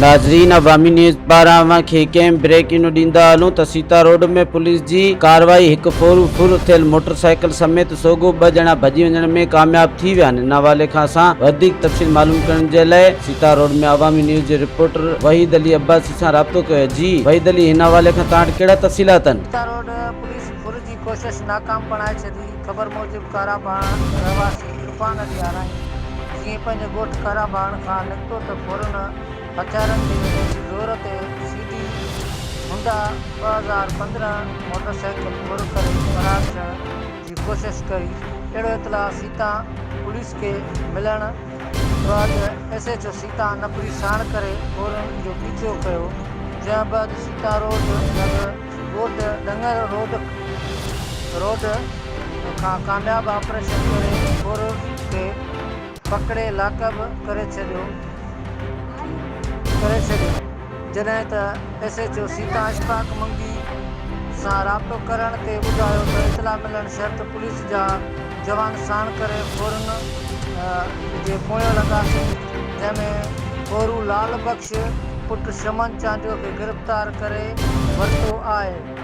ناظرين عوامي نيوز پاران اوهان کي هڪ اهم بريڪنگ نيوز ڏيندا هلون ته سيتا روڊ ۾ پوليس جي ڪارروائي هڪ ڦورو ڦر ٿيل موٽر سائيڪل سميت سوگهو ٻه ڄڻا ڀڄي وڃڻ ۾ ڪامياب ٿي ويا آهن ان حوالي کان اسان وڌيڪ تفصيل معلوم ڪرڻ جي لاء سيتا روڊ ۾ عوامي نيوز جي رپورٽر وحيد علي عباسي سان رابطو ڪيو جي وحيد علي هن حوالي کان توهان وٽ ڪهڙا تفصيلات آهن. سيتا روڊ پوليس ڦر جي ڪوشش ناڪام بڻائي ڇڏي، خبر موجب ڪاراباڻ رهواسي عرفان علي آرائين جيئن پنهنجي ڳوٺ ڪاراباڻ کان نڪتو ته ڦورن هٿيارن جي زور تي C D Honda 2015 motor cycle ڦر ڪري فرار ٿيڻ جي ڪوشش ڪئي، اهڙو اطلاع سيتا پوليس کي ملڻ بعد ايس ايڇ او سيتا نفري ساڻ ڪري ڦورن جو پيڇو ڪيو، جنهن بعد سيتا روڊ لڳ ڳوٺ ڏنگر روڊ روڊ کان ڪامياب آپريشن ڪري ڦور کي پڪڙي لاڪب ڪري ڇڏيو ڪري ڇڏيو جڏهن ته S H O Sita Ashfaq Mangi سان رابطو ڪرڻ تي ٻڌايو ته اطلاع ملڻ شرط پوليس جا جوان ساڻ ڪري ڦورن جي پويان لڳاسين جنهن ۾ ڦورو لال بخش پٽ شمن چانڊيو کي گرفتار ڪري ورتو آهي.